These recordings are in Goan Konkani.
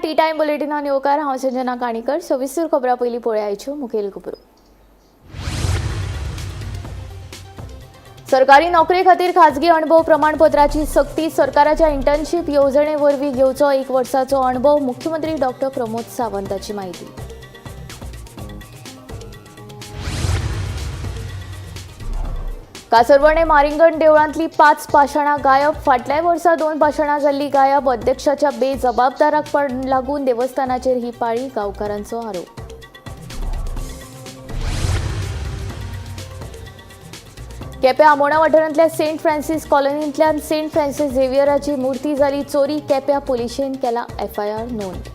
टी टायम बुलेटिनान येवकार. हांव संजना काणीकर. सविस्तर खबरां पयलीं पळयाच्यो मुखेल खबरो. सरकारी नोकरे खातीर खाजगी अणभव प्रमाणपत्राची सक्ती. सरकाराच्या इंटर्नशीप येवजणे वरवीं घेवचो एक वर्साचो अणभव. मुख्यमंत्री डॉक्टर प्रमोद सावंताची माहिती. कासरवर्णे मारिंगण देवळांतली 5 पाषाणां गायब. फाटल्याय वर्सा 2 पाषाणां जाल्ली गायब. अध्यक्षाच्या बेजबाबदाराक पण लागून देवस्थानाचेर ही पाळी. गांवकारांचो आरोप. केप्यां आमोणा वाठारांतल्या सेंट फ्रांसीस कॉलनींतल्यान सेंट फ्रांसीस झेवियराची मूर्ती जाली चोरी. केप्यां पुलिशेन केला एफआयआर नोंद.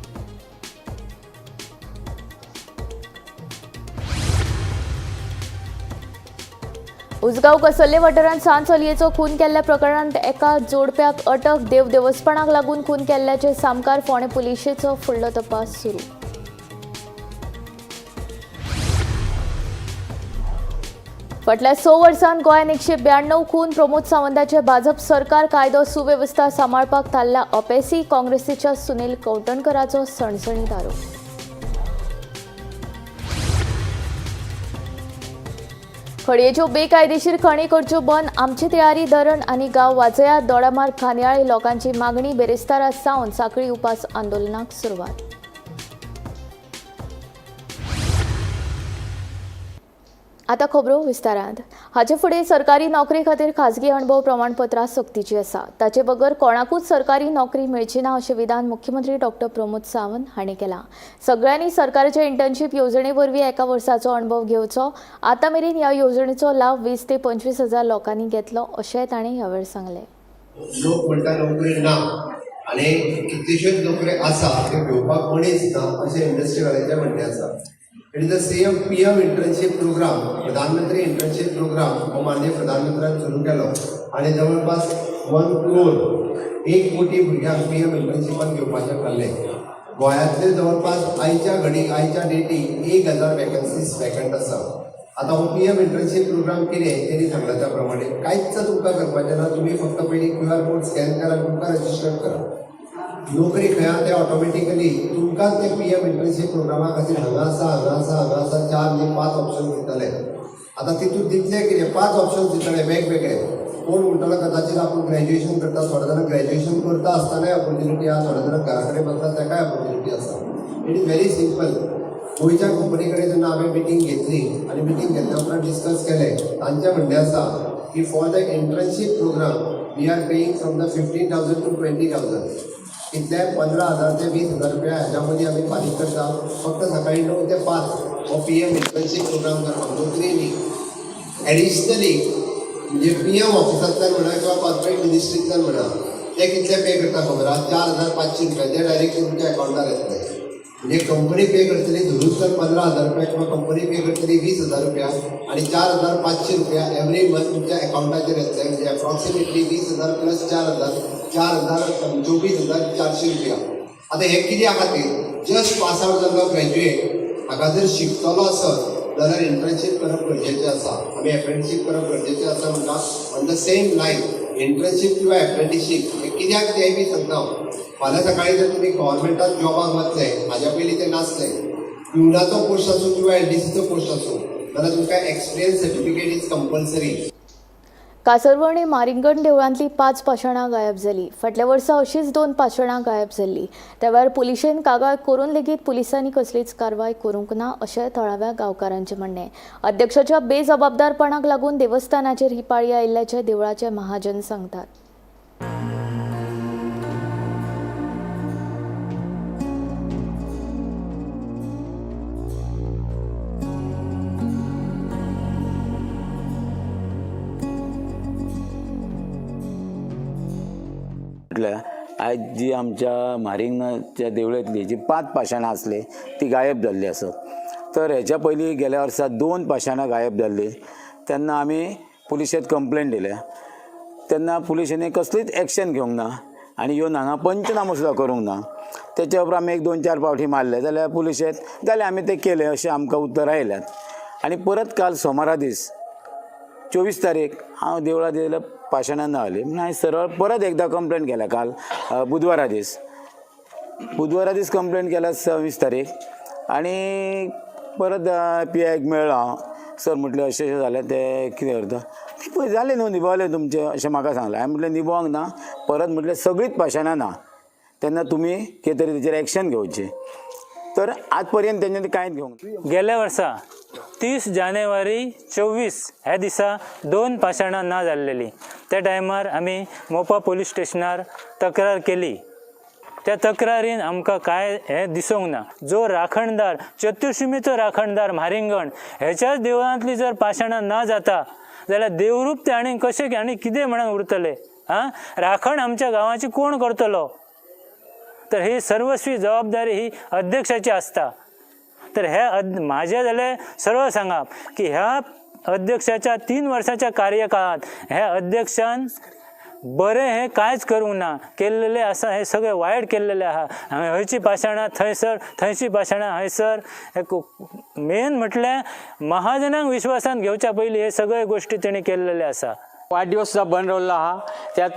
उसगांव कसल्ले वाठारांत सान चलयेचो खून केल्ल्या प्रकरणांत एका जोडप्याक अटक. देव देवस्पणाक लागून खून केल्ल्याचे सामकार. फोंडें पुलिशेचो फुडलो तपास सुरू. फाटल्या 6 वर्सांत गोंयांत 192 खून. प्रमोद सावंताचे भाजप सरकार कायदो सुवेवस्था सांबाळपाक थारल्या अपेसी. काँग्रेसीच्या सुनील कवठणकराचो सणसणीत आरोप. खडयेच्यो बेकायदेशीर खणी करच्यो बंद. आमचे तिळारी धरण आनी गांव वाचयात. दोडामार्ग खांदयाळे लोकांची मागणी. बेरेस्तारा सावन साखळी उपास आंदोलनाक सुरवात. आता खबरो विस्तारांत. हाचे फुडें सरकारी नोकरी खातीर खाजगी अणभव प्रमाणपत्रां सक्तीची आसा. ताचे बगर कोणाकूच सरकारी नोकरी मेळची ना अशें विधान मुख्यमंत्री डॉक्टर प्रमोद सावंत हांणी केलां. सगळ्यांनी सरकाराच्या इंटर्नशीप येवजणे वरवीं एका वर्साचो अणभव घेवचो. आतां मेरेन ह्या येवजणेचो लाव 20 ते 25 हजार लोकांनी घेतलो अशेंय ताणें ह्या वेळार सांगलें. लोक म्हणटा नोकरी ना आनी कितल्योश्योच नोकऱ्यो आसा, त्यो घेवपाक मनीस ना अशें इंडस्ट्रीवाल्याचें म्हणणें आसा. It is the same PM internship program. प्रधानमंत्री इंटर्नशीप प्रोग्राम हो माननीय प्रधानमंत्र्यान सुरू केलो आनी जवळपास 1 क्रोर, 1 कोटी भुरग्यांक पीएम इंटर्नशिपान घेवपाचें थारलें. गोंयांतले जवळपास आयच्या घडीक, आयच्या डेटीक 1000 वेकन्सीज वेकंट आसा. आतां हो पीएम इंटर्नशीप प्रोग्राम कितें, तेणी सांगला त्या प्रमाणे कांयच तुमकां करपाचें ना. तुमी फक्त पयलीं क्यूआर कोड स्कॅन करा आनी तुमकां रजिस्टर करा. नोकरी खंय आहा ते ऑटोमॅटिकली तुमकां ते पीएम इंटर्नशीप प्रोग्रामा खातीर हांगा आसा, हांगा आसा, हांगा आसा, 4 न्ही 5 ऑप्शन दितले. आतां तितून दितले कितें, 5 ऑप्शन दितले वेगवेगळे. कोण म्हणटलो कदाचित आपूण ग्रॅज्युएशन करता, थोडे जाणां ग्रॅज्युएशन करता आसतनाय ऑपॉर्च्युनिटी आहा, थोडे जाणां घरा कडेन बसता ताकाय ऑपॉर्च्युनिटी आसा. It is very simple. गोंयच्या कंपनी कडेन जेन्ना हांवें मिटींग घेतली आनी मिटींग घेतल्या उपरांत डिस्कस केलें, तांचें म्हणणें आसा की for the internship program we are paying from the 15,000 to 20,000. कितले, 15,000 ते 20,000 रुपया ह्याच्या मदीं आमी फारीक करता, फक्त सकाळी 9 ते 5 हो पीएम इंटर्नशीप प्रोग्राम करपाक. नोकरी न्ही, एडिशनली म्हणजे पीएम ऑफिसांतल्यान म्हणा किंवा कॉर्पोरेट मिनिस्ट्रींतल्यान म्हणा, ते कितले पे करता खबर आहा? 4500 रुपया. ते डायरेक्ट तुमच्या अकावंटार येतले. म्हणजे कंपनी पे करतली धरून तर 15,000 रुपया किंवा कंपनी पे करतली 20,000 रुपया आनी 4500 रुपया एवरी मंथ तुमच्या अकावंटाचेर येतले. म्हणजे एप्रॉक्सिमेटली 20,000 प्लस 4000, 4000, 24,400 रुपया. आतां हें कित्या खातीर? जस्ट पास आवट जाल्लो ग्रॅज्युएट हाका जर शिकतलो आसत जाल्यार इंटर्नशीप करप गरजेचें आसा. आमी एप्रेंटिशीप करप गरजेचें आसा म्हणटा. On the same line internship किंवा एप्रेंटिशीप हें कित्याक तेंय बी सांगता हांव. फाल्यां सकाळीं जर तुमी गव्हर्मेंटात जॉबाक वतले, हाज्या पयलीं तें नासलें, पिवनाचो पोस्ट आसूं किंवा एलडीसीचो पोस्ट आसूं, जाल्यार तुमकां एक्सपिरियन्स सर्टिफिकेट is compulsory. कासरवर्णे मारिंगण देवळांतली 5 पाषाणां गायब जाली. फाटल्या वर्सा अशीच 2 पाषाणां गायब जाल्ली. त्या वेळार पुलिशेन कागाळ करून लेगीत पुलिसांनी कसलीच कारवाय करूंक ना अशें थळाव्या गांवकारांचें म्हणणें. अध्यक्षाच्या बेजबाबदारपणाक लागून देवस्थानाचेर ही पाळी आयिल्ल्याचें देवळाचे महाजन सांगतात. म्हटल्यार आयज जी आमच्या मारिंगणाच्या देवळांतली जी 5 पाशाणां आसली ती गायब जाल्ली आसत. तर हेच्या पयलीं गेल्या वर्सा 2 पाशाणां गायब जाल्ली तेन्ना आमी पुलिशेंत कंप्लेन दिल्या. तेन्ना पुलिशेंनी कसलीच एक्शन घेवंक ना आनी येवन हांगा पंचनामो सुद्दां करूंक ना. तेच्या उपरांत आमी 1 2 4 फावटी मारले जाल्यार पुलिशेंत जालें, आमी तें केलें अशें आमकां उतर आयल्यात. आनी परत काल सोमारा दीस 24 तारीख हांव देवळांत येयल्यार पाशाणां ना जाली म्हणून हांवें सरळ परत एकदां कंप्लेन केल्या काल बुधवारा दीस. बुधवारा दीस कंप्लेन केल्या 26 तारीख आनी परत पी आयक मेळ्ळो हांव. सर म्हटलें अशें अशें जालें तें कितें करता तें पळय जालें न्हू निभावलें तुमचें अशें म्हाका सांगलें. हांवें म्हटलें निभावंक ना, परत म्हटलें सगळींच पाशाणां ना, तेन्ना तुमी कितें तरी तेचेर एक्शन घेवचें. तर आज पर्यंत तेंच्यांनी कांयच घेवंक ना. गेल्या वर्सा 30 जानेवारी 24 ह्या दिसा 2 पाशाणां ना जाल्लेली. त्या टायमार आमी मोपा पोलीस स्टेशनार तक्रार केली. त्या तक्रारीन आमकां कांय हें दिसूंक ना. जो राखणदार चतुर्शिमेचो राखणदार म्हारिंगण हेच्याच देवळांतली जर पाशाणां ना जाता जाल्यार देवरूप ते आनी कशें आनी कितें म्हणून उरतले? आं, राखण आमच्या गांवाची कोण करतलो? तर ही सर्वस्वी जबाबदारी ही अध्यक्षाची आसता. तर हे म्हाजें जाल्यार सरळ सांगप की ह्या अध्यक्षाच्या 3 वर्साच्या कार्यकाळांत ह्या अध्यक्षान बरें हें कांयच करूंक ना, केल्लेलें आसा हें सगळें वायट केल्लेलें आहा. हांवें हयची पाशाणां थंयसर, थंयची पाशाणां हयसर. मेन म्हटल्यार महाजनांक विश्वासान घेवच्या पयलीं हे सगळे गोश्टी तेणी केल्लेले आसा. वाडदिवस सुद्दां बंद रवल्लो आहा. त्याच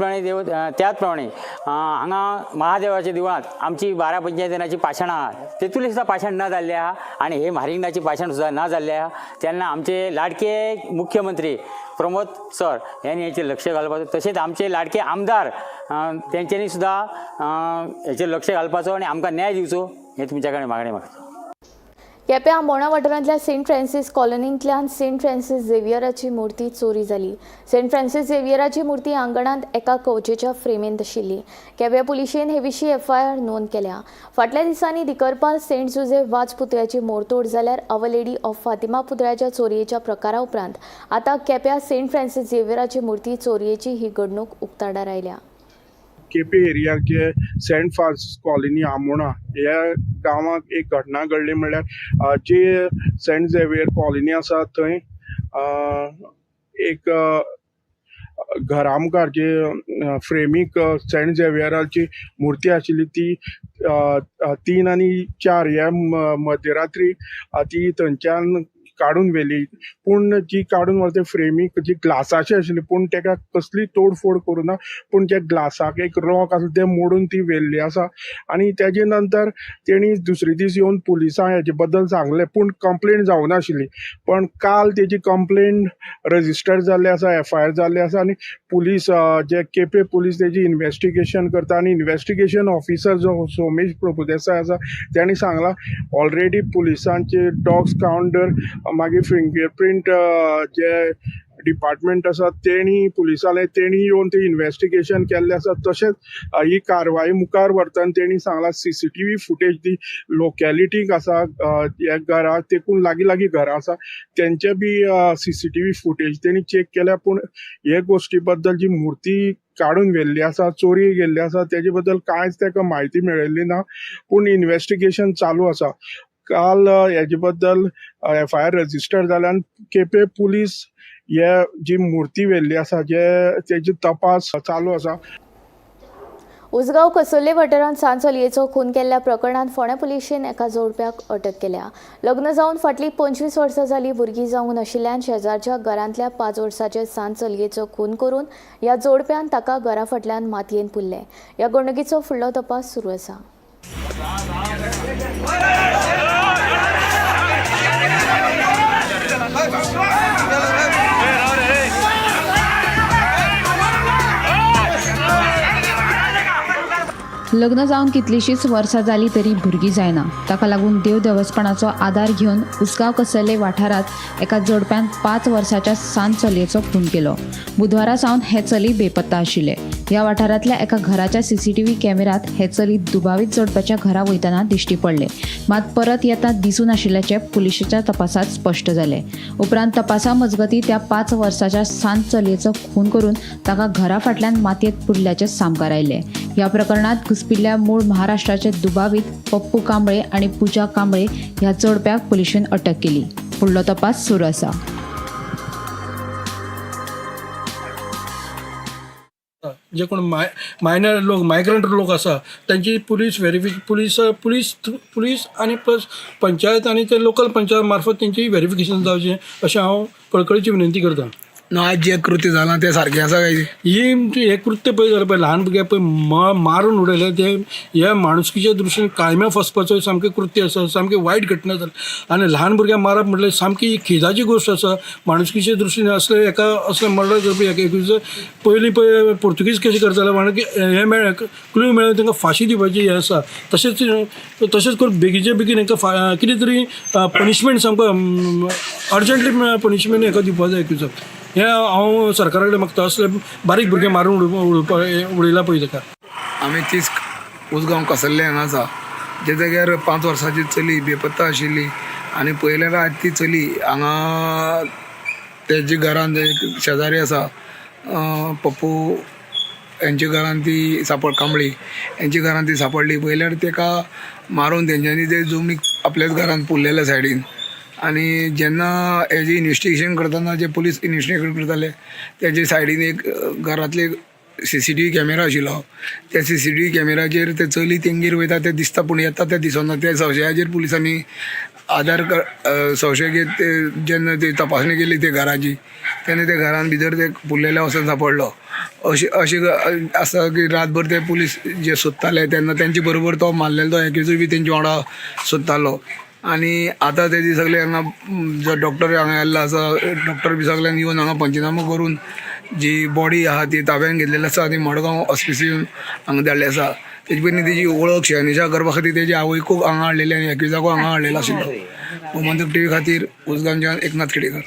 प्रमाणे हांगा महादेवाच्या देवळांत आमची 12 पंचायतीनाची पाशाणां आहा, तेतुली सुद्दां पाशाण ना जाल्ले आहा आनी हे म्हारिंगणाची पाशाण सुद्दां ना जाल्ले आहा. तेन्ना आमचे लाडके मुख्यमंत्री प्रमोद सर यांनी हेचेर लक्ष घालपाचो, तशेंच आमचे लाडके आमदार तेंच्यांनी सुद्दां हेचेर लक्ष घालपाचो आनी आमकां न्याय दिवचो हें तुमच्या कडेन मागणें मागता. केप्यां आंबोणा वाठारांतल्या सेंट फ्रांसीस कॉलनींतल्यान सेंट फ्रांसीस झेवियराची मूर्ती चोरी जाली. सेंट फ्रांसीस झेवियराची मूर्ती आंगणांत एका कवचेच्या फ्रेमींत आशिल्ली. केप्यां पुलिशेन हे विशीं एफआयआर नोंद केल्या. फाटल्या दिसांनी दिकरपाल सेंट जुझे वाज पुतळ्याची मोडतोड जाल्यार our lady of Fatima पुतळ्याच्या चोरयेच्या प्रकारा उपरांत आतां केप्यां सेंट फ्रांसीस झेवियराची मूर्ती चोरयेची ही घडणूक उक्ताडार आयल्या. केपे एरियाचे सेंट फ्रांसीस कॉलनी आमोणा ह्या गांवांत एक घटना घडली. म्हणल्यार जी सेंट झेवियर कॉलनी आसा थंय एक घरा मुखार जे फ्रेमीक सेंट झेवियराची मूर्ती आशिल्ली ती 3 आनी 4 ह्या मध्यरात्री ती थंयच्यान काडून व्हेली. पूण जी काडून व्हरता फ्रेमीक जी ग्लासाची आशिल्ली, पूण तेका कसली तोडफोड करूं ना, पूण त्या ग्लासाक एक रॉक आसलो तें मोडून ती व्हेल्ली आसा. आनी तेजे नंतर तेणी दुसरे दीस येवन पुलिसांक हेजे बद्दल सांगलें, पूण कंप्लेन जावनाशिल्ली. पण काल तेजी कंप्लेन रजिस्टर जाल्ली आसा, एफआयआर जाल्ली आसा आनी पुलीस जे केपे पुलीस तेजी इन्वेस्टिगेशन करता आनी इन्वेस्टिगेशन ऑफिसर जो सोमेश प्रभुदेसाय आसा तेणी सांगलां ऑलरेडी पुलिसांचे डॉग्स काउंटर मागीर फिंगरप्रिंट जे डिपार्टमेंट आसा तेणी पुलिसांले तेणी येवन ते इन्वेस्टिगेशन केल्लें आसा. तशेंच ही कारवाई मुखार व्हरतना तेणी सांगलां सीसीटीव्ही फुटेज दी लोकेलिटीक आसा, ह्या घरा तेकून लागीं लागीं घरां आसा तेंचे बी सीसीटीव्ही फुटेज तेणी चॅक केल्या. पूण हे गोश्टी बद्दल जी मूर्ती काडून व्हेल्ली आसा, चोरी गेल्ली आसा, तेजे बद्दल कांयच तेका म्हायती मेळिल्ली ना. पूण इन्वेस्टिगेशन चालू आसा. काल हेजे बद्दल एफआयआर रजिस्टर जाल्यान केपे पुलीस हे जी मूर्ती व्हेल्ली आसा जे तेजी तपास चालू आसा. उसगांव कसोल्ले वाठारांत सान चलयेचो खून केल्ल्या प्रकरणांत फोंडें पुलिशेन एका जोडप्याक अटक केल्या. लग्न जावन फाटलीं 25 वर्सां जालीं भुरगीं जावंक नाशिल्ल्यान शेजारच्या घरांतल्या 5 वर्सांचे सान चलयेचो खून करून ह्या जोडप्यान ताका घरा फाटल्यान मातयेन पुरलें. ह्या घडणुकेचो फुडलो तपास सुरू आसा. लग्न जावन कितलींशींच वर्सां जालीं तरी भुरगीं जायना. ताका लागून देव देवस्पणाचो आदार घेवन उसगांव कसल्ले वाठारांत एका जोडप्यान 5 वर्साच्या सान चलयेचो खून केलो. बुधवारा सावन हे चली बेपत्ता आशिल्ले. ह्या वाठारांतल्या एका घराच्या सीसीटीव्ही कॅमेऱ्यांत हे चली दुबावीत जोडप्याच्या घरा वयतना दिश्टी पडले, मात परत येता दिसूं नाशिल्ल्याचें पुलिशेच्या तपासांत स्पश्ट जालें. उपरांत तपासा मजगतीं त्या 5 वर्साच्या सान चलयेचो खून करून ताका घरा फाटल्यान मातयेंत पुरल्याचें सामकार आयलें. ह्या प्रकरणांत घुसपिल्ल्या मूळ महाराष्ट्राचे दुबावीत पप्पू कांबळे आनी पूजा कांबळे ह्या जोडप्याक पुलिशेन अटक केली. फुडलो तपास सुरू आसा. जे कोण मायनर लोक, मायग्रंट लोक आसा तांची पुलीस पुलीस पुलीस पुलीस आनी प्लस पंचायत आनी ते लोकल पंचायत मार्फत तेंची वेरिफिकेशन जावचें अशें हांव कळकळीची विनंती करता. न्हू आज जें कृत्य जालां तें सारकें आसा काय? ही हें कृत्य पळय जाल्यार पळय ल्हान भुरग्याक पळय मारून उडयलें तें हे माणुसकीच्या दृश्टीन काळम्या फसपाचो सामकें कृत्य आसा, सामकें वायट घटना जाली. आनी ल्हान भुरग्याक मारप म्हटल्यार सामकी खेदाची गोश्ट आसा. माणुसकीच्या दृश्टीन असले एका असले मर्डर करपी एका पयलीं पळय पुर्तुगीज कशें करताले म्हणून की हें मेळ्ळें, क्लू मेळ्ळें तांकां फांशी दिवपाची हें आसा. तशेंच तशेंच करून बेगीच्या बेगीन हांकां कितें तरी पनिशमेंट सामको अर्जंटली पनिशमेंट हांकां दिवपा जाय एक्युजाक. हें हांव सरकारा कडेन मागता. असले बारीक भुरगे मारून उडोवपा उडयला पळय ताका. आमी तीच उसगांव कसल्ले हांगा आसा, जे जाग्यार 5 वर्सांची चली बेपत्ता आशिल्ली आनी पयल्यार आज ती चली हांगा तेजे घरान एक शेजारी आसा पप्पू हेंच्या घरान ती सापड कांबळी हेंच्या घरान ती सापडली. पयल्यार तेका मारून तेंच्यांनी ते जमनीक आपल्याच घरान पुरलेल्या सायडीन. आनी जेन्ना हेजी इन्वेस्टिगेशन करतना जे पुलीस इन्वेस्टिगेशन करताले तेजे सायडीन एक घरांतले CCTV camera आशिल्लो. त्या CCTV कॅमेराचेर ते चली तेंगेर वयता तें दिसता, पूण येता तें दिसना. त्या संशयाचेर पुलिसांनी आधार संशय घेत ते जेन्ना ते तपासणी केली ते घराची तेन्ना ते घरान भितर ते पुरलेल्या वचून सापडलो. अशें अशें आसा की रातभर ते पुलीस जे सोदताले तेन्ना तेंचे बरोबर तो मारलेलो तो एक्युजूय बी तेंच्या वांगडा सोदतालो. आनी आतां तेजी सगळे हांगा जो डॉक्टर हांगा आयिल्लो आसा, डॉक्टर बी सगळ्यांनी येवन हांगा पंचनामो करून जी बॉडी आहा ती ताब्यान घेतलेली आसा आनी मडगांव हॉस्पिटल हांगा धाडली आसा. तेजे पयलीं तेजी वळख शहनिशा करपा खातीर तेजी आवयकूय हांगा हाडलेली आनी एक्युजाकूय हांगा हाडलेलो आशिल्लो. गोमंतक टीव्ही खातीर उसगांवच्यान एकनाथ खेडेकर.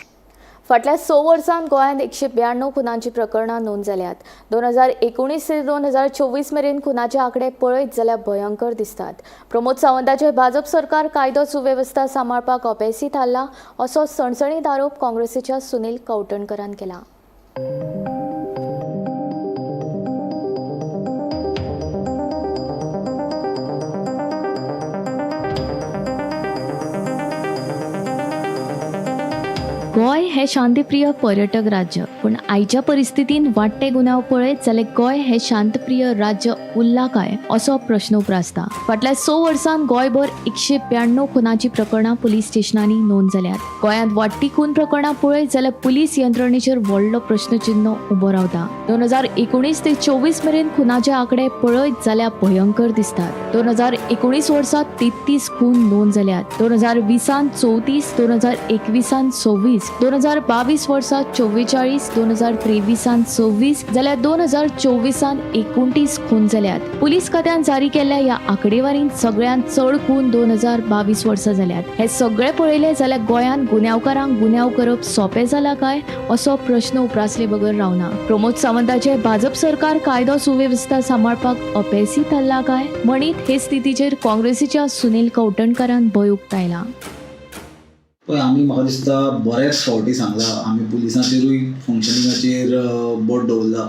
फाटल्या 6 वर्सांत गोंयांत 192 खुनांची प्रकरणां नोंद जाल्यात. 2019 ते 2024 मेरेन खुनाचे आंकडे पळयत जाल्यार भयंकर दिसतात. प्रमोद सावंताचे भाजप सरकार कायदो सुवेवस्था सांबाळपाक अपेसी थारला असो सणसणीत आरोप काँग्रेसीच्या सुनील कवठणकरान केला. गोंय हें शांतीप्रिय पर्यटक राज्य, पूण आयच्या परिस्थितीन वाडटे गुन्यांव पळयत जाल्यार गोंय हें शांतप्रिय राज्य उरलां काय असो प्रश्न उप्रासता. फाटल्या 6 वर्सांत गोंयभर 192 खुनाची प्रकरणां पुलीस स्टेशनांनी नोंद जाल्यात. गोंयांत वाडटी खून प्रकरणां पळयत जाल्यार पुलीस यंत्रणेचेर व्हडलो प्रश्नचिन्ह उबो रावता. 2019 ते 24 मेरेन खुनाचे आंकडे पळयत जाल्यार भयंकर दिसतात. 2019 वर्सा 33 खून नोंद जाल्यात. 2020 34, 2021 26, 2022 वर्सा 44, 2023 26 जाल्यार 2024 29 खून जाल्यात. पुलीस खात्यान जारी केल्ल्या ह्या आंकडेवारीन सगळ्यांत चड खून 2022 वर्सा जाल्यात. हे सगळे पळयले जाल्यार गोंयांत गुन्यांवकारांक गुन्यांव करप सोंपें जाला काय असो प्रश्न उप्रासले बगर रावना. प्रमोद सावंताचे भाजप सरकार कायदो सुवेवस्था सांबाळपाक अपेसी थारला काय म्हणीत हे स्थितीचेर काँग्रेसीच्या सुनील कवठणकरान भंय उक्तायला. पळय, आमी म्हाका दिसता बरेच फावटी सांगला, आमी पुलिसांचेरूय फंक्शनिंगाचेर बोट दवरला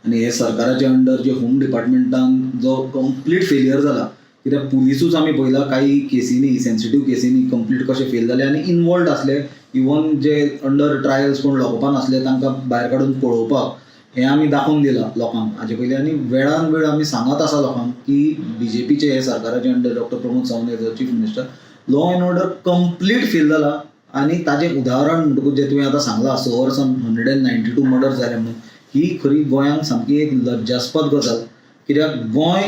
आनी हे सरकाराचे अंडर जे होम डिपार्टमेंटान जो कंप्लीट फेलियर जाला, कित्याक पुलिसूच आमी पळयला काही केसींनी, सेन्सिटीव केसींनी कंप्लीट कशे फेल जाले आनी इनवॉल्ड आसले, इवन जे अंडर ट्रायल्स कोण लॉकअपान आसले तांकां भायर काडून पळोवपाक, हें आमी दाखोवन दिलां लोकांक हाजे पयलीं. आनी वेळान वेळ आमी सांगत आसा लोकांक की बीजेपीचे हे सरकाराचे under doctor Pramod Sawant as a chief minister law and order complete fail जाला. आनी ताजें उदाहरण म्हणटकूच जें तुवें आतां सांगलां 6 वर्सां 192 मर्डर जाले म्हणून, ही खरी गोंयांक सामकी एक लज्जास्पद गजाल. कित्याक गोंय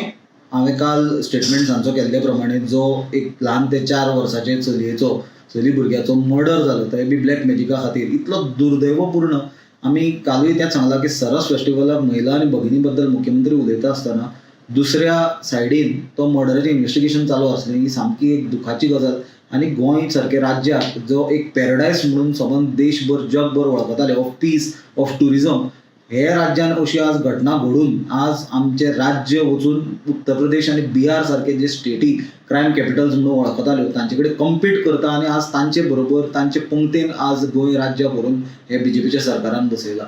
हांवें काल स्टेटमेंट सांजचो केल्ले प्रमाणे जो एक ल्हान ते 4 वर्साचे चलयेचो, चली भुरग्याचो मर्डर जालो, थंय बी ब्लॅक मॅजिका खातीर, इतलो दुर्दैवपूर्ण. आमी कालूय तेंच सांगलां की सरस फेस्टिवलाक महिला आनी भगिनी बद्दल मुख्यमंत्री उलयता आसतना दुसऱ्या सायडीन तो मर्डराचें इन्वेस्टिगेशन चालू आसलें, ही सामकी एक दुखाची गजाल. आनी गोंय सारकें राज्याक जो एक पॅरडायज म्हणून सबंद देशभर जगभर वळखताले, ऑफ पीस, ऑफ ट्युरिजम, हे राज्यान अशी आज घटना घडून आज आमचें राज्य वचून उत्तर प्रदेश आनी बिहार सारके जे स्टेटी क्रायम कॅपिटल्स म्हणून वळखताल्यो तांचे कडेन कम्पीट करता आनी आज तांचे बरोबर तांचे पंक्तीन आज गोंय राज्य व्हरून हे बीजेपीच्या सरकारान बसयला.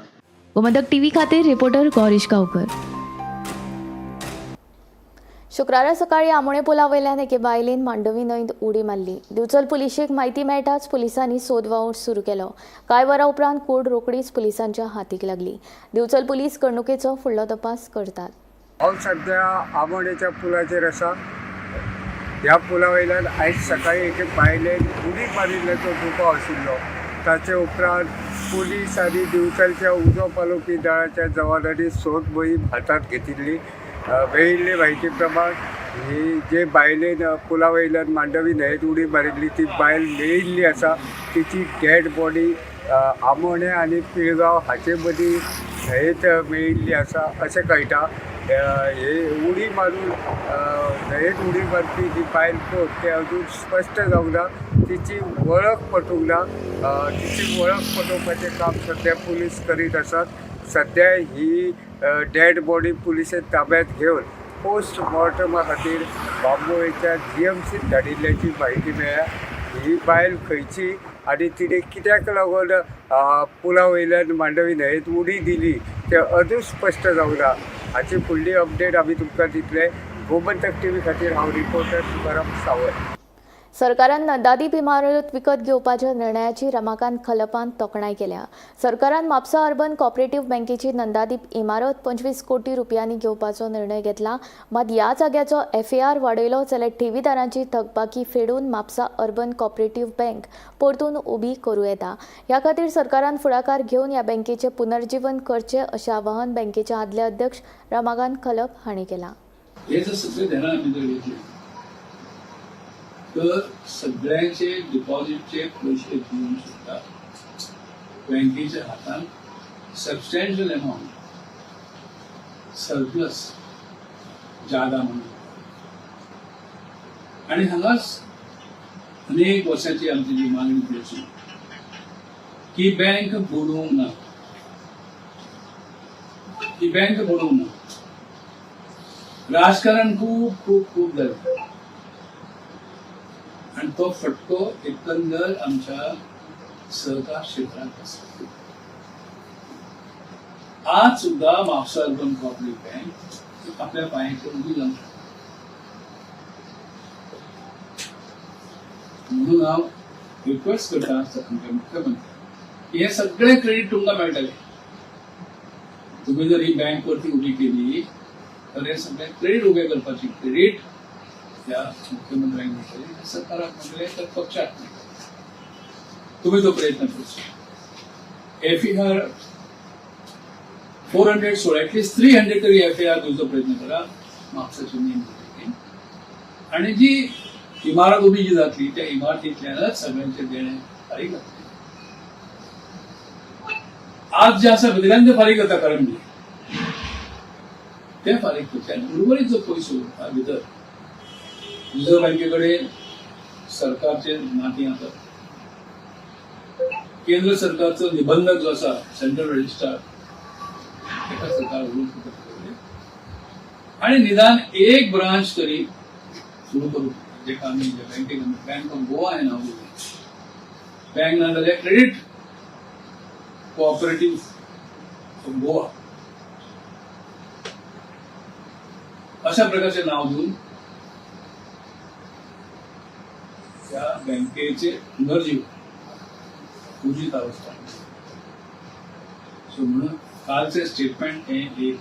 गोमंतक टीव्ही खातीर रिपोर्टर गौरीश गांवकर. शुक्रारा सकाळी आमोणे पुला वयल्यान एके बायलेन मांडवी न्हंयत उडी मारली. दिवचल पुलिशेक म्हायती मेळटाच पुलिसांनी सोद वावर सुरू केलो. कांय वरां उपरांत कूड रोखडीच पुलिसांच्या हातीक लागली. दिवचल पुलीस घडणुकेचो फुडलो तपास करतात. हांव सद्या आमोणेच्या पुलाचेर आसा. ह्या पुला वयल्यान आयज सकाळी एके बायलेन उडी मारिल्ल्याचो दुबाव आशिल्लो. ताचे उपरांत पुलीस आनी दिवचलच्या उजो पालोवपी दळाच्या जवानांनी सोद मोहीम हातांत घेतिल्ली. मेळिल्ले म्हायती प्रमाण ही जे बायलेन पुला वयल्यान मांडवी न्हंयेत उडी मारिल्ली ती बायल मेळिल्ली आसा. तिची डेड बॉडी आमोणें आनी पिळगांव हाचे मदीं न्हंयेत मेळिल्ली आसा अशें कळटा. हे उडी मारून न्हंयेत उडी मारपी ही बायल कोण तें अजून स्पश्ट जावंक ना. तिची वळख पटूंक ना. तिची वळख पटोवपाचें काम सद्या पुलीस करीत आसात. सद्या ही डेड बॉडी पुलिसेन ताब्यात घेवन पोस्टमॉर्टमा खातीर बांबोळेच्या जीएमसीत धाडिल्ल्याची म्हायती मेळ्ळ्या. ही बायल खंयची आनी तिणें कित्याक लागून पुला वयल्यान मांडवी न्हंयेत उडी दिली तें अजून स्पश्ट जावंक ना. हाची फुडली अपडेट आमी तुमकां दितले. गोमंतक टीव्ही खातीर हांव रिपोर्टर तुकाराम सावंत. सरकारान नंदादीप इमारत विकत घेवपाच्या निर्णयाची रमाकांत खलपान तोखणाय केल्या. सरकारान म्हापसा अर्बन कॉपरेटिव्ह बँकेची नंदादीप इमारत 25 कोटी रुपयांनी घेवपाचो निर्णय घेतला. मात ह्या जाग्याचो एफएआर वाडयलो जाल्यार ठेवीदारांची थकबाकी फेडून म्हापसा अर्बन कॉपरेटिव्ह बँक परतून उबी करूं येता. ह्या खातीर सरकारान फुडाकार घेवन ह्या बँकेचें पुनर्जीवन करचें अशें आवाहन बँकेचे आदले अध्यक्ष रमाकांत खलप हांणी केलां. हे जर सगळे ध्यानात आमी जर घेतले तर सगळ्यांचे डिपॉझिटचे पयशे दिवन सुद्दां बँकेच्या हातान सबस्टँशियल अमाऊंट सरप्लस जादा म्हणून. आणि हांगाच अनेक वर्सांची आमची जी मागणी ती अशी की बँक बुडोवंक ना, ही बँक बुडोवंक ना. राजकारण खूब खूब खूब जालें आणि तो फटको एकंदर आमच्या सहकार क्षेत्रात आसा. आज सुद्धा म्हापसा अर्बन कॉपरेटिव्ह बँक आपल्या पायांचेर उबी जावंक शकता. म्हणून हांव रिक्वेस्ट करता आमच्या मुख्यमंत्री की हे सगळे क्रेडिट तुमकां मेळटले. तुम्ही जर ही बँक वरती उबी केली तर हे सगळे क्रेडिट उबे करपाची क्रेडिट त्या मुख्यमंत्र्यांक मेळटले, सरकाराक मेळटले, तर पक्षाक मेळटले. तुम्ही तो प्रयत्न करचो. एफआर 400 सोड, ऍटलिस्ट 300 तरी एफआर दिवचो प्रयत्न करा म्हापसाची नेम. आणि जी इमारत उबी जी जातली त्या इमारतींतल्यानच सगळ्यांचे देणे फारीक जातले. आज जे आसा भितरल्यान ते फारीक जाता, खरें म्हणजे ते फारीक करचे आनी उर्वरीत जो पयसो उरता भितर रिझर्व बँके कडेन सरकारचे नातीं आसात, केंद्र सरकारचो निबंधक जो आसा सेंट्रल रजिस्ट्रार ताका सरकार उलोवंक शकता आणि निदान एक ब्रांच तरी सुरू करू, जेका आमी ज्या बँकेक आमी बँक ऑफ गोवा हें नांव दिलें. बँक ना जाल्यार क्रेडिट कोऑपरेटिव्ह ऑफ गोवा अशा प्रकारचे नाव दिवन त्या बँकेचे पुनर्जीवन उर्जित अवस्था. सो म्हणून कालचे स्टेटमेंट हे एक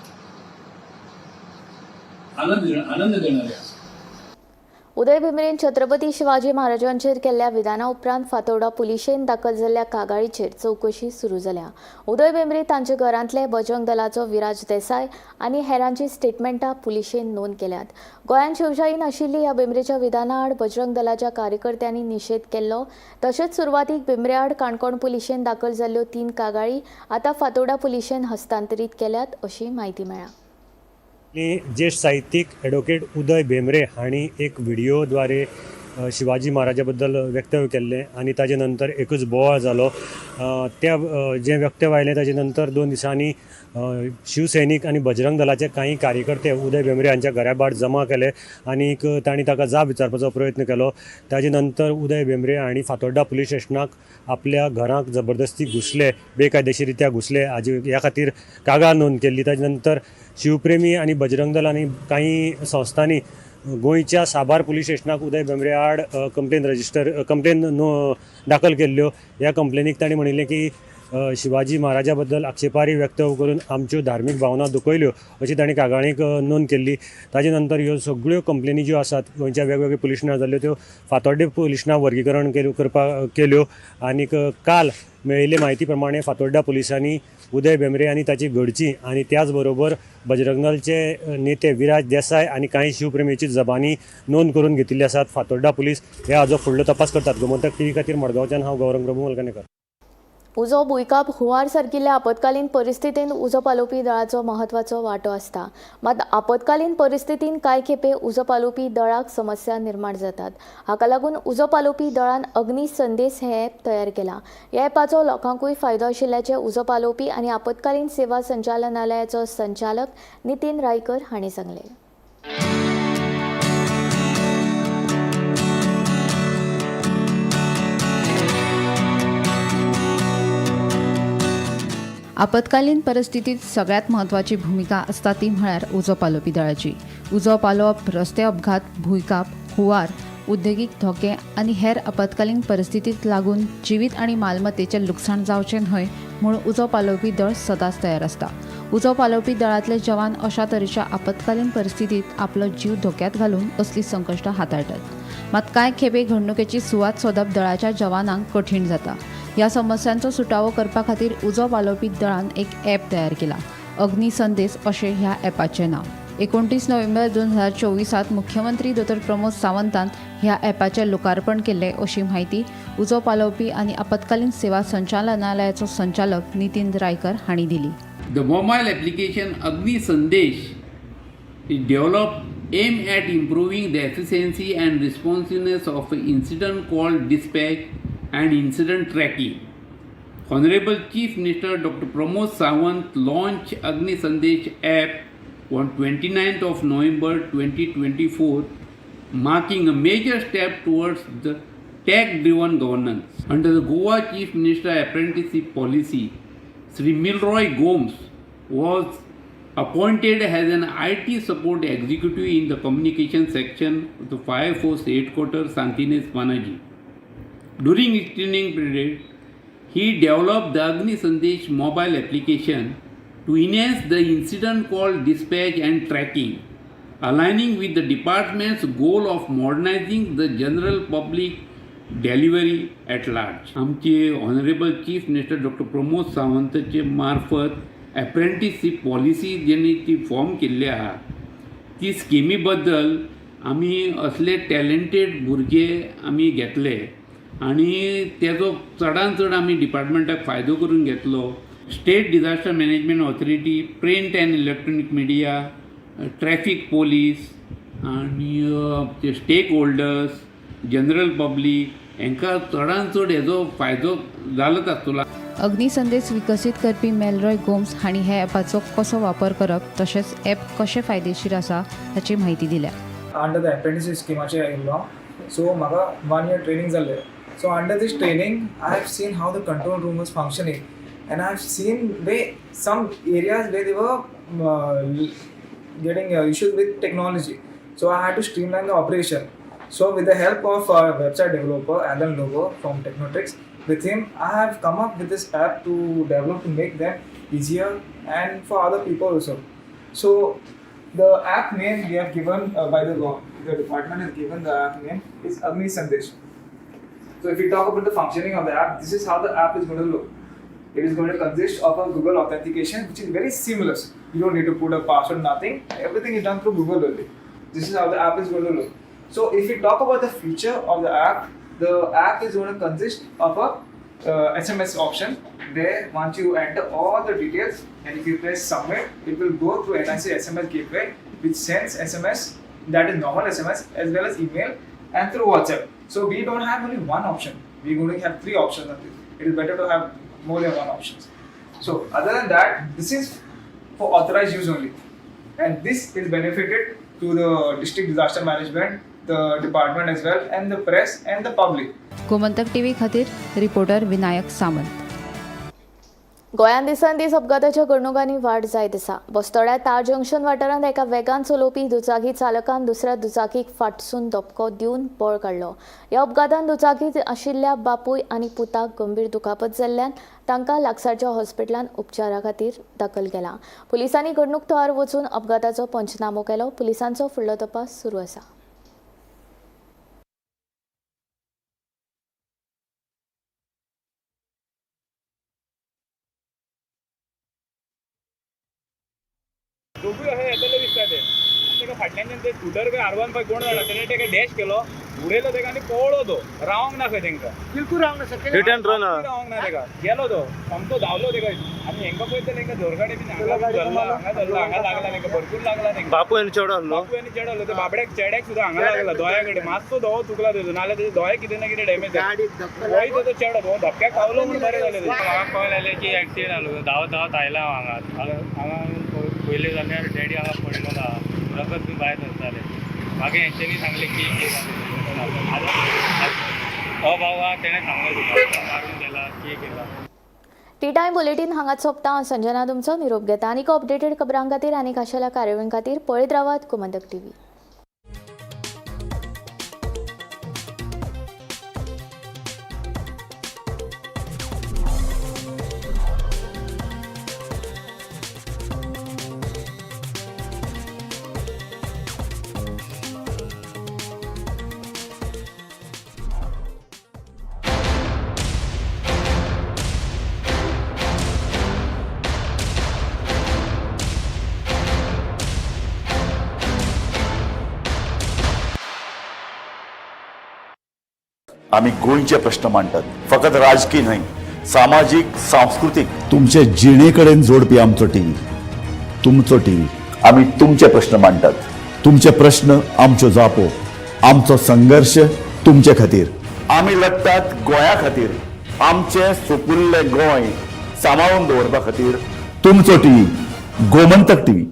आनंद देणारे आसा. उदय भेंब्रेन छत्रपती शिवाजी महाराजांचेर केल्ल्या विधाना उपरांत फातोर्डा पुलिशेन दाखल जाल्ल्या कागाळीचेर चवकशी सुरू जाल्या. उदय भेंब्रे तांच्या घरांतले बजरंग दलाचो विराज देसाय आनी हेरांची स्टेटमेंटां पुलिशेन नोंद केल्यात. गोंयांत शिवशाही नाशिल्ली ह्या भेंब्रेच्या विधाना आड बजरंग दलाच्या कार्यकर्त्यांनी निशेध केल्लो. तशेंच सुरवातीक भेंब्रे आड काणकोण पुलिशेन दाखल जाल्ल्यो 3 कागाळी आतां फातोर्डा पुलिशेन हस्तांतरीत केल्यात अशी म्हायती मेळ्ळ्या. ज्येष्ठ साहित्यीक एडवोकेट उदय भेंब्रे हांणी एक व्हिडिओद्वारे शिवाजी महाराजा बद्दल वक्तव्य केल्लें आनी ताजे नंतर एकूच बोवाळ जालो. त्या जें वक्तव्य आयलें ताजे नंतर 2 दिसांनी शिवसैनीक आनी बजरंग दलाचे कांय कार्यकर्ते उदय भेंब्रे हांच्या घरा भायर जमा केले आनीक तांणी ताका जाप विचारपाचो प्रयत्न केलो. ताजे नंतर उदय भेंब्रे हांणी फातोड्डा पुलीस स्टेशनाक आपल्या घराक जबरदस्ती घुसले, बेकायदेशीरित्या घुसले हाजे ह्या खातीर कागाळ नोंद केल्ली. ताजे नंतर शिवप्रेमी आनी बजरंग दल आनी कांय संस्थांनी गोंयच्या साबार पुलीस स्टेशनाक उदय भेंब्रे आड कंप्लेन दाखल केल्ल्यो. ह्या कंप्लेनीक तांणी म्हणिल्लें की शिवाजी महाराजा बद्दल आक्षेपार्ह वक्तव्य करून आमच्यो धार्मीक भावना दुखयल्यो अशी तांणी कागाळीक नोंद केल्ली. ताजे नंतर ह्यो सगळ्यो कंप्लेनी ज्यो आसात गोंयच्या वेगवेगळ्या पुलीस स्टेशनार जाल्ल्यो त्यो फातोड्डें पुलीस स्टेशनार वर्गीकरण करपाक केल्यो आनीक काल मेळिल्ले म्हायती प्रमाणे फातोड्डा पुलिसांनी उदय भेंब्रे आनी ताची घरचीं आनी त्याच बरोबर बजरंग दलचे नेते विराज देसाय आनी कांय शिवप्रेमीची जबानी नोंद करून घेतिल्ली आसात. फातोड्डा पुलीस हे हाजो फुडलो तपास करतात. गोमंतक टीव्ही खातीर मडगांवच्यान हांव गौरंग प्रभू मलकानेकर. उजो, भुंयकांप, हुंवार सारकिल्ल्या आपत्कालीन परिस्थितींत उजो पालोवपी दळाचो म्हत्वाचो वांटो आसता. मात आपत्कालीन परिस्थितींत कांय खेपे उजो पालोवपी दळाक समस्या निर्माण जातात. हाका लागून उजो पालोवपी दळान अग्नी संदेश हें ॲप तयार केलां. ह्या ॲपाचो लोकांकूय फायदो आशिल्ल्याचें उजो पालोवपी आनी आपत्कालीन सेवा संचालनालयाचो संचालक नितीन रायकर हांणी सांगलें. आपत्कालीन परिस्थितीत सगळ्यात म्हत्वाची भुमिका आसता ती म्हळ्यार उजो पालोवपी दळाची. उजो पालोवप, रस्ते अपघात, भुंयकांप, हुंवार, उद्देगीक धोके आनी हेर आपत्कालीन परिस्थितीक लागून जिवीत आनी मालमत्तेचें लुकसाण जावचें न्हय म्हूण उजो पालोवपी दळ सदांच तयार आसता. उजो पालोवपी दळांतले जवान अशा तरेच्या आपत्कालीन परिस्थितीत आपलो जीव धोक्यांत घालून असलीं संकश्टां हाताळटात. मात कांय खेपे घडणुकेची सुवात सोदप दळाच्या जवानांक कठीण जाता. ह्या समस्यांचो सुटावो करपा खातीर उजो पालोवपी दळान एक ॲप तयार केला. अग्नी संदेश अशें ह्या ॲपाचें नांव. 29 नोव्हेंबर 2024 मुख्यमंत्री दोतोर प्रमोद सावंतान ह्या ॲपाचें लोकार्पण केल्लें अशी म्हायती उजो पालोवपी आनी आपत्कालीन सेवा संचालनालयाचो संचालक नितीन रायकर हांणी दिली. The mobile application Agni Sandesh is developed aimed at improving the efficiency and responsiveness of incident call dispatch and incident tracking. Honorable Chief Minister Dr. Pramod Sawant launched Agni Sandesh app on 29th of November 2024, marking a major step towards the tech-driven governance. Under the Goa Chief Minister Apprenticeship Policy, Sri Milroy Gomes was appointed as an IT support executive in the communication section of the Fire Force Headquarters, Santa Inez, Panaji. During his training period, he developed the Agni Sandesh mobile application to enhance the incident call dispatch and tracking, aligning with the department's goal of modernizing the general public delivery at large. आमचे honourable chief minister doctor Pramod सावंताचे मार्फत एप्रेंटिसशीप पॉलिसी जेणी ती फॉर्म केल्ली आहा, ती स्किमी बद्दल आमी असले टॅलेंटेड भुरगे आमी घेतले आनी तेजो चडान चड आमी डिपार्टमेंटाक फायदो करून घेतलो. State Disaster Management Authority, print and electronic media, traffic police आनी स्टेक होल्डर्स, जनरल पब्लीक हांकां चडान चड हेजो फायदो जालोच आसतलो. अग्निसंदेश विकसीत करपी मेलरॉय गोम्स हांणी ह्या ॲपाचो कसो वापर करप तशेंच ॲप कशें फायदेशीर आसा ताची म्हायती दिल्या. अंडर the apprenticeship स्किमाचेर आयिल्लो, सो म्हाका वन इयर ट्रेनींग जाल्लें. So under this training I have seen how the control room was functioning and I have seen way some areas where they were getting issues with technology. So I had to streamline the operation. So with the help of our website developer Alan Lobo from Technotrix, with him I have come up with this app to develop to make them easier and for other people also. So the app name we have given by the department has given the app name is Agni Sandesh. So if we talk about the functioning of the app, this is how the app is going to look. It is going to consist of a Google authentication, which is very seamless. You don't need to put a password, nothing. Everything is done through Google only. This is how the app is going to look. So if we talk about the feature of the app is going to consist of a SMS option where once you enter all the details and if you press submit, it will go through NIC SMS gateway, which sends SMS, that is normal SMS, as well as email and through WhatsApp. So we don't have only one option. We're going to have three options on this. It is better to have more than one options. So other than that, this is for authorized use only, and this is benefited to the district disaster management, the department as well, and the press and the public. Gomantak TV खातीर रिपोर्टर विनायक सामंत. गोंयांत दिसान दीस अपघाताच्या घडणुकांनी वाड जायत आसा. बस्तोड्या तार जंक्शन वाठारांत एका वेगान चलोवपी दुचाकी चालकान दुसऱ्या दुचाकीक फाटसून धपको दिवन पळ काडलो. ह्या अपघातान दुचाकीत आशिल्ल्या बापूय आनी पुताक गंभीर दुखापत जाल्ल्यान तांकां लागसारच्या हॉस्पिटलांत उपचारा खातीर दाखल केला. पुलिसांनी घडणूक थळार वचून अपघाताचो पंचनामो केलो. पुलिसांचो फुडलो तपास सुरू आसा. दोगूय अशे येतले दिसता ते ताका फाटल्यान ते स्कुटर काय R15 कोण जाणा तेणे ताका डॅश केलो, उडयलो ताका आनी पळ्ळो तो. रावंक ना खंय तांकां, बिलकुल रावंक ना, हिट एंड रन रावंक ना ताका, गेलो तो सामको धांवलो ताका. आनी हेंका पळयत जाल्यार हेंका धोरगाडे बीन हांगा धरला, हांगा धरला, हांगा लागला तांकां, भरपूर लागला तांकां. बापूय आनी चेडो आसलो, बापूय आनी चेडो आसलो. ते बाबड्याक चेड्याक सुद्दां हांगा लागला दोळ्या कडेन, मातसो धवो चुकला तेजो, नाल्यार तेजे दोळे कितें ना कितें डॅमेज जाले. वय तेजो चेडो धवो धपक्याक पावलो म्हूण बरें जालें. म्हाका कॉल आयले की एक्सिडेंट जालो, धांवत धांवत आयला हांव हांगा. हांगा पयलें जाल्यार डॅडी हांगा पडलेलो आहा, रगत बी भायर सरतालें. मागीर हेंच्यांनी सांगलें की हो भाव आहा तेणें सांगलें तुका मारून गेला की केला. टी टायम बुलेटीन हांगाच सोंपता. हांव संजना तुमचो निरोप घेता. आनीक अपडेटेड खबरां खातीर आनी खाशेल्या कार्यावळीं खातीर पळयत रावात गोमंतक टीव्ही. आमी गोंयचे प्रश्न मांडटात, फकत राजकीय न्हय, सामाजीक, सांस्कृतीक, तुमचे जिणे कडेन जोडपी आमचो टीव्ही, तुमचो टीव्ही. आमी तुमचे प्रश्न मांडटात, तुमचे प्रश्न आमच्यो जापो, आमचो संघर्श तुमचे खातीर. आमी लढटात गोंया खातीर, आमचें सुपुल्लें गोंय सांबाळून दवरपा खातीर. तुमचो टीव्ही, गोमंतक टीव्ही.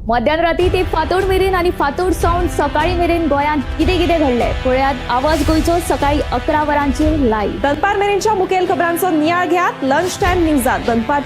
मध्यान राती ते फातोड मेरेन आनी फातोड सावन सकाळी मेरेन गोंयांत कितें कितें घडलें पळयात आवाज गोंयचो सकाळी 11 वरांचेर लायव्ह. दनपार मेरेनच्या मुखेल खबरांचो नियाळ घेयात लंच टायम न्यूजात. दनपार